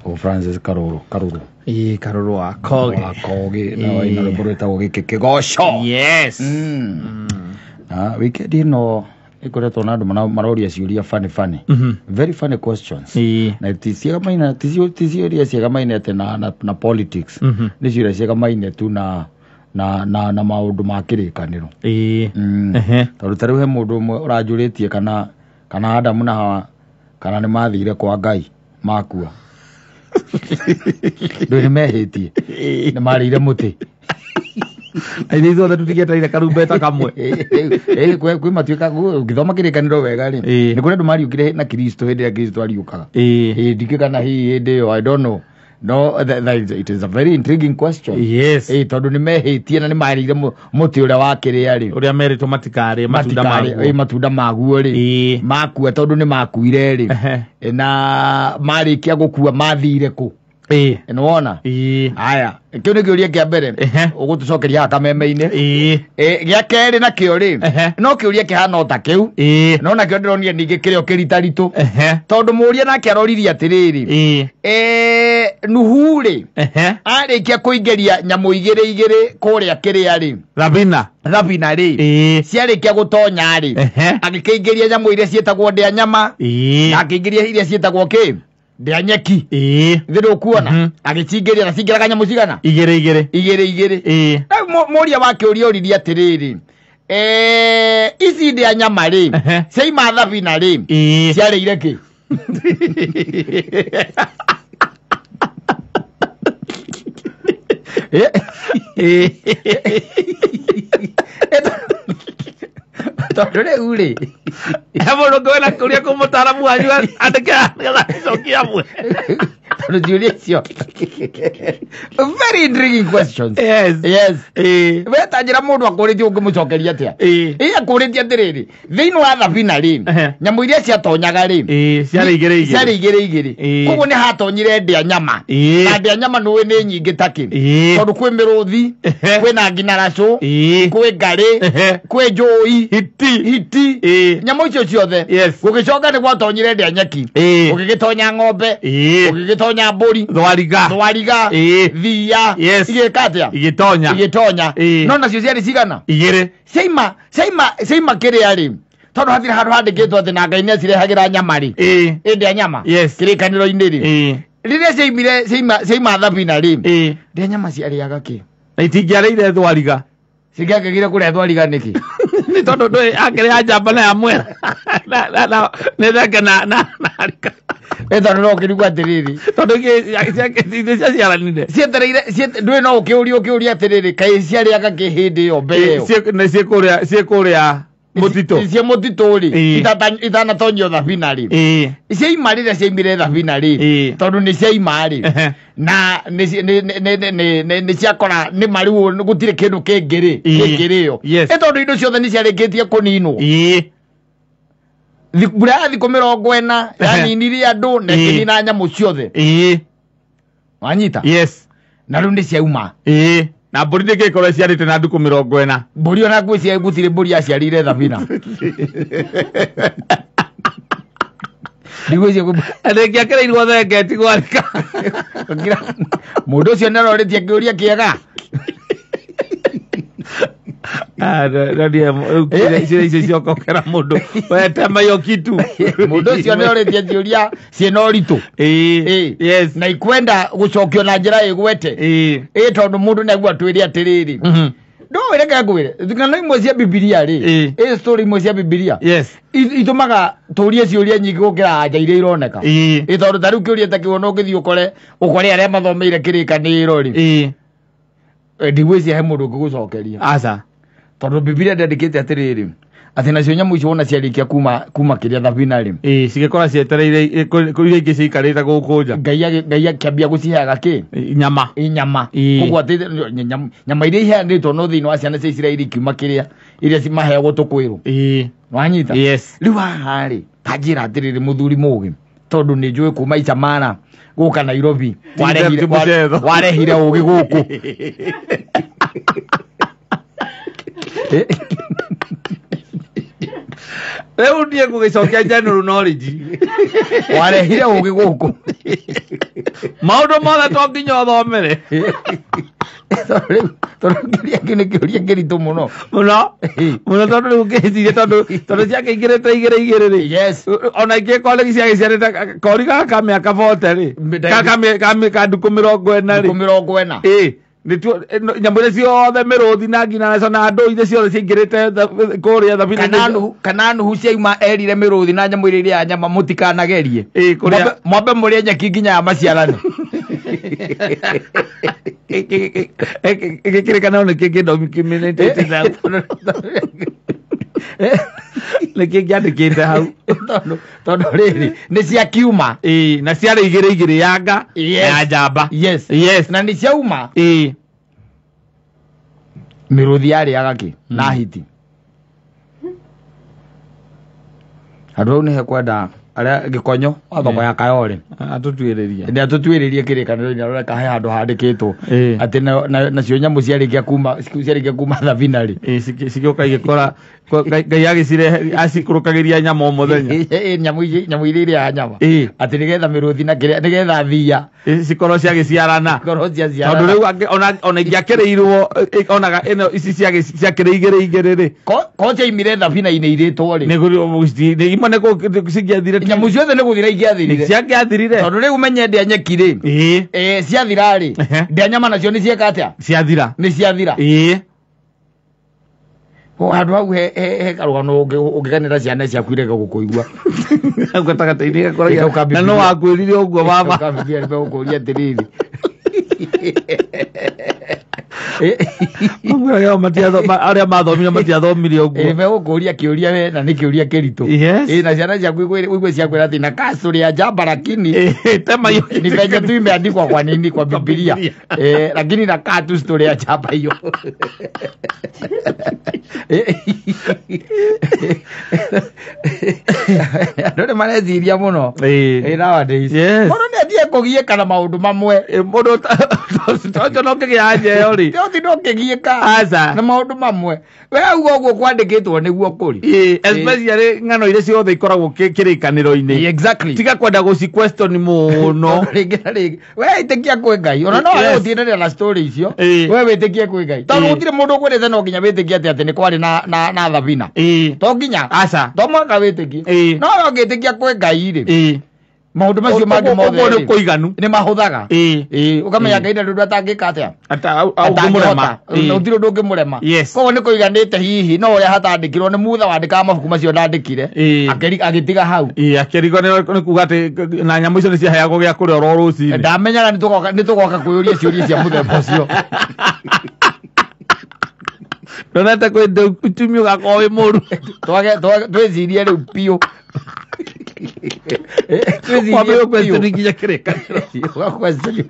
O Francis Karuru Karuru. Ĩĩ, Karũrũ wa Koge. Wa Koge na waina rwĩmbo rwĩtagwo gĩkĩ kĩgoco. Yes. Na weekend ĩno ĩkoretwo na andũ maroria ciũria funny funny. Very funny questions. Ĩĩ. Na ti ciegamaine ti ciũria ciegamaine atĩ na politics. Nĩ ciũria ciegamaine tu na maũndũ ma kĩrĩkanĩro. Ĩĩ. Ehe. Tondũ ta rĩu he mũndũ ũmwe ũranjũrĩtie kana Adamu na Hawa kana nĩ mathire kwa Ngai makua. Ndũĩ nĩ mehĩtie nĩ marĩire mũtĩ. Ithuĩ ithuothe tũtigĩetereire karumbeta kamwe. Ĩ, kwĩ matuĩka ũngĩthoma kĩrĩkanĩro wega rĩ, Ĩĩ. nĩ kũrĩ andũ mariũkire na Kristo hĩndĩ ĩrĩa Kristo ariũkaga. Ĩĩ. Ĩ, ndikĩ kana hihi hĩndĩ ĩyo, I don't know. No, it is a very intriguing question. Yes. Ĩ, tondũ nĩ mehĩtie na nĩ marĩire mũtĩ ũrĩa wa kĩrĩa rĩ, ũrĩa merĩtwo matikarĩe matunda Matikarĩe, maguo. ĩ, matunda maguo rĩ, Ĩĩ. makua tondũ nĩ makuire rĩ. Ehe. Ĩ, na marĩkia gũkua mathire kũ? Ĩĩ. Nĩ wona? Ĩĩ. Aya, kĩu nĩ kĩũria kĩa mbere. Ehe. Ũgũtũcokeria haha kameme-inĩ. Ĩĩ. Ĩ, gĩa kerĩ nakĩo rĩ, Ehe. no kĩũria kĩhana o ta kĩu. Ĩĩ. No nakĩo ndĩronire ningĩ kĩrĩ o kĩritaritũ. Ehe. Tondũ mũũria nake aroririe atĩrĩrĩ, Ĩĩ. ĩ, Nuhu rĩ, Ehe. arĩkia kũingĩria nyamũ igĩrĩ igĩrĩ kũrĩa kĩrĩa rĩ, Thabina. thabina rĩ, Ĩĩ. ciarĩkia gũtonya rĩ, Ehe. agĩkĩingĩria nyamũ iria ciĩtagwo ndĩa nyama, Ĩĩ. na akĩingĩria iria ciĩtagwo kĩ, ndĩa nyeki. Ĩĩ. Thĩ ndũkuona? Mhm. Agĩcingĩria na cingĩraga nyamũ cigana? Igĩrĩ igĩrĩ. Igĩrĩ igĩrĩ. Ĩĩ. Rĩu mũũria wa kĩũria oririe atĩrĩrĩ, ici ndĩa nyama rĩ, Ehe. ciaima thabina rĩ, Ĩĩ. ciarĩire kĩ? Ĩĩ. Tondũ rĩu rĩ, He mũndũ ũngĩ wĩna kĩũria kũ mũtaaramu wanyu andĩke nĩgetha acokie amwe. Tondũ ciũria icio very intriguing questions. Yes. Yes. Ĩĩ. We ta njĩra mũndũ akũrĩtie ũngĩmũcokeria atĩa? Ĩĩ. Ĩ, akũrĩtie atĩrĩrĩ, thĩinĩ wa thabina rĩ, Ehe. nyamũ iria ciatonyaga rĩ, Ĩĩ, ciarĩ igĩrĩ igĩrĩ. ciarĩ igĩrĩ igĩrĩ. Ĩĩ. Koguo nĩ hatonyire ndĩa nyama. Ĩĩ. Na ndĩa nyama nĩũĩ nĩ nyingĩ ta kĩ? Ĩĩ. Tondũ kwĩ mĩrũthi, Ehe. kwĩna nginaracũ, Ĩĩ. kwĩ ngarĩ, Ehe. kwĩ njũi, Hiti. hiti, Ĩĩ. nyamũ icio ciothe. Yes. Gũgĩcoka nĩ gwatonyire ndĩa nyeki. Ĩĩ. Gũgĩgĩtonya ng'ombe, Ĩĩ. gũgĩgĩtonya mbũri, Thwariga. thwariga, Ĩĩ. thiia, Yes. igĩka atĩa? Igĩtonya. Igĩtonya. Ĩĩ. No nacio ciarĩ cigana? Igĩrĩ. Ciaima kĩrĩa rĩ, tondũ hatirĩ handũ handĩkĩtwo atĩ na Ngai nĩacirehagĩra nyama rĩ. Ĩĩ. Ĩ ndĩa nyama. Yes. Kĩrĩkanĩro-inĩ rĩ. Ĩĩ. Rĩrĩa ciaimire, ciaima thabina rĩ, Ĩĩ. ndĩa nyama ciarĩaga kĩ? Na itingĩarĩire thwariga. Cingĩakĩgire kũrĩa thwariga nĩkĩ? Nĩ tondũ ndũĩ akĩrĩ ya njamba na ya mwera. Na nĩ thenge na rika. Ĩ, tondũ no ũkĩrigwo atĩrĩrĩ. Tondũ ingĩ ciaciaranire. Cietereire, ndũĩ no ũkĩũrie atĩrĩrĩ, kaĩ ciarĩaga kĩ hĩndĩ ĩyo mbere ĩyo? Nĩ ciĩ kũrĩa mũtitũ. Ciĩ mũtitũ rĩ, Ĩĩ. itanatonyio thabina rĩ. Ĩĩ. Ciaima rĩrĩa ciaimire thabina rĩ, Ĩĩ. tondũ nĩ ciaima rĩ, Ehe. na nĩ ciakora nĩ marĩu gũtirĩ kĩndũ kĩngĩ rĩ, Ĩĩ. kĩngĩrĩo. Yes. Ĩ, tondũ indo ciothe nĩ ciarĩkĩtie kũninwo. Ĩĩ. Mbura ya thikũ 40 Ehe. yaninirie andũ na Ĩĩ. ĩkĩnina nyamũ ciothe. Ĩĩ. Wanyita? Yes. Na rĩu nĩ ciauma. Ĩĩ. Na mbũri ndĩngĩkorwo ĩciarĩte na ndukũ 40. Mbũri ona ngwĩciria gũtirĩ mbũri yaciarire thabina. Ndigwĩciria Ndĩngĩakĩrĩirwo thenge tigwarĩka. Mũndũ ũcio nĩarorĩtie kĩũria kĩega. Icio ciokokera mũndũ. We tema hiyo kitu. Mũndũ ũcio nĩorĩtie ciũria ciĩna ũritũ. Ĩĩ. Ĩĩ. Yes. Na ikwenda gũcokio na njĩra ĩgwete. Ĩĩ. Ĩĩ, tondũ mũndũ nĩaigua twĩre atĩrĩrĩ. Ndũĩ reke ngwĩre, ng'ano imwe cia Bibilia rĩ, Ĩĩ. ĩ story imwe cia Bibilia. Yes. Itũmaga tũrie ciũria nyingĩ gũkĩra anja iria ironeka. Ĩĩ. Ĩ, tondũ ta rĩu kĩũria ta kĩu ona ũngĩthiĩ ũkore arĩa mathomeire kĩrĩkanĩro rĩ. Ĩĩ. Ndigwĩciria he mũndũ ũngĩgũcokeria. Aca. Tondũ Bibilia ndĩandĩkĩte atĩrĩrĩ, atĩ nacio nyamũ icio wona ciarĩkia kuma kĩrĩa thabina rĩ. Ĩĩ, cigĩkora cietereire, iria ingĩ ciikarĩte gũkũ nja. Ngai akĩambia gũciheaga kĩ? Nyama. Ĩ, nyama. Ĩĩ. Koguo atĩ nyama iria iheanĩtwo no thĩinĩ wa ciana cia Isiraeli ikiuma kĩrĩa, iria maheagwo tũkwĩrwo. Ĩĩ. Wanyita? Yes. Rĩu haha rĩ, ta njĩra atĩrĩrĩ mũthuri mũgĩ, tondũ nĩ njũĩ kuma Icamara gũka Nairobi, Ti mũcetho. warehire ũgĩ gũkũ. Rĩu niĩ ngũgĩcokia general knowledge. Warehire ũgĩ gũkũ. Maũndũ mothe to nginya ũthomere. Tondũ kĩũria kĩu nĩ kĩũria kĩritũ mũno. Mũno. Mũno tondũ rĩu ngĩciria tondũ ciakĩingĩrĩte igĩrĩ igĩrĩ rĩ. Yes. Ona ingĩ college ciagĩciarĩte kori gaka mĩaka 40 rĩ. Ka ndukũ 40 rĩ. Ndukũ 40. Ĩĩ. Nyamũ iria ciothe mĩrũthi na ngina nacio na andũ iria ciothe ciaingĩrĩte kũrĩa thabina. Kana Nuhu ciauma erire mĩrũthi na nyamũ iria irĩaga nyama mũtikanagerie. Ĩĩ, kũrĩa Mwambe mũrĩe nyeki nginya ya maciarano. Gĩkĩrĩkanĩro nĩkĩ kĩndocumented hau. Nĩkĩ kĩandĩkĩte hau. Tondũ rĩrĩ nĩ ciakiuma. Ĩĩ, na ciarĩ igĩrĩ igĩrĩ yanga na Yes. ya njamba. Yes. Yes. Na nĩ ciauma. Ĩĩ. Mĩrũthi yarĩaga kĩ na hiti. Handũ hau nĩ hekwenda arĩa gĩkonyo wa thoko ya Kayole. Atũtuĩrĩrie. Nĩ atũtuĩrĩrie kĩrĩkanĩro-inĩ arore ka he handũ handĩkĩtwo Ĩĩ. atĩ nacio nyamũ ciarĩkia kuma thabina rĩ. Ĩĩ, cigĩũka igĩkora Ngai agĩcirehe acikũrũkagĩria nyama o mũthenya. Ĩĩ, nyamũ iria irĩaga nyama. Ĩĩ. Atĩ nĩgetha mĩrũthi na kĩrĩa nĩgetha thiia Ĩĩ, cikorwo ciagĩciarana. cikorwo ciaciarana. Tondũ rĩu ona ingĩakĩrĩirwo onaga ĩno ici ciakĩrĩ igĩrĩ igĩrĩ rĩ. Ko ciaimire thabina-inĩ irĩtwo rĩ. Nĩ imwe nĩ cingĩathire. Nyamũ ciothe nĩ gũthira ingĩathirire. Ciangĩathirire. Tondũ rĩu menye ndĩa nyeki rĩ. Ĩĩ. Ĩĩ, ciathira rĩ. Ehe. Ndĩa nyama nacio nĩ cieka atĩa? Ciathira. Nĩ ciathira. Ĩĩ. Handũ hau he karũgano ũngĩganĩra ciana ciaku irege gũkũigua. Hau gatagatĩ-inĩ gakoragia, Gĩgaũka na no wakwĩrire ũguo baba. Gĩgaũka Bibilia nĩ megũkũria atĩrĩrĩ. Arĩa mathomire matiathomire ũguo. Ĩĩ, megũkũria kĩũria we na nĩ kĩũria kĩritũ. Yes. Ĩĩ, na ciana ciaku igue ciakwĩra atĩ na kasũrĩ ya njamba lakini Ĩĩ, tema hiyo. ni venye tu imeandikwa kwa nini kwa Biblia. Biblia. Lakini nakaa tu story ya njamba hiyo. Andũ nĩ mareciria mũno. Ĩĩ. Ĩĩ, nowadays. Yes. Mũndũ nĩ athiĩ kũgiĩka na maũndũ mamwe. Ĩĩ, mũndũ ũcio no kĩgĩa njeo rĩ. Ti no kĩgiĩka Aca. na maũndũ mamwe. We auga ũguo kwandĩkĩtwo nĩguo kũrĩ. Ĩĩ, especially ng'ano iria ciothe ikoragwo kĩrĩkanĩro-inĩ. Exactly. Tiga kwenda gũci question mũno. Rĩngĩ na rĩngĩ. We ĩtĩkia kwĩ Ngai. Ona no Yes. arĩa gũtindanĩra na story icio. Ĩĩ. We wĩtĩkie kwĩ Ngai. Tondũ Ĩĩ. gũtirĩ mũndũ ũkwĩrĩte no nginya wĩtĩkie atĩ nĩ kwarĩ na thabina. Ĩĩ. To nginya. Aca. To mũhaka wĩtĩkie. Ĩĩ. No we ũngĩtĩkia kwĩ Ngai rĩ. Ĩĩ. Maũndũ macio mangĩ mothe Ũguo nĩ rĩ, kũiganu. nĩ mahũthaga. Ĩĩ. Ĩĩ, ũkamenya Ĩĩ. Ngai ndarĩ ũndũ atangĩka atĩa. Ũngĩmũrema. Atangĩhota. Gũtirĩ ũndũ ũngĩmũrema. Yes. Koguo nĩ kũiganĩte hihi no ũrĩa hatandĩkirwo nĩ Mutha wandĩkaga mabuku macio ndandĩkire. Ĩĩ. Agĩtiga hau. Ĩĩ, akĩrigwo nĩ kuga atĩ na nyamũ icio nĩ ciaheagwo gĩa kũrĩa oro rũcinĩ. Ndamenyaga nĩ tũgoka kwĩyũria ciũria cia mũthemba ũcio. Ndonete kwĩ ndĩ uchumi ũgakorwo wĩ mũru. Twĩcirie rĩu biũ. Twĩcirie Wambe biũ. question nginya kĩrĩkanĩro. Ũga question.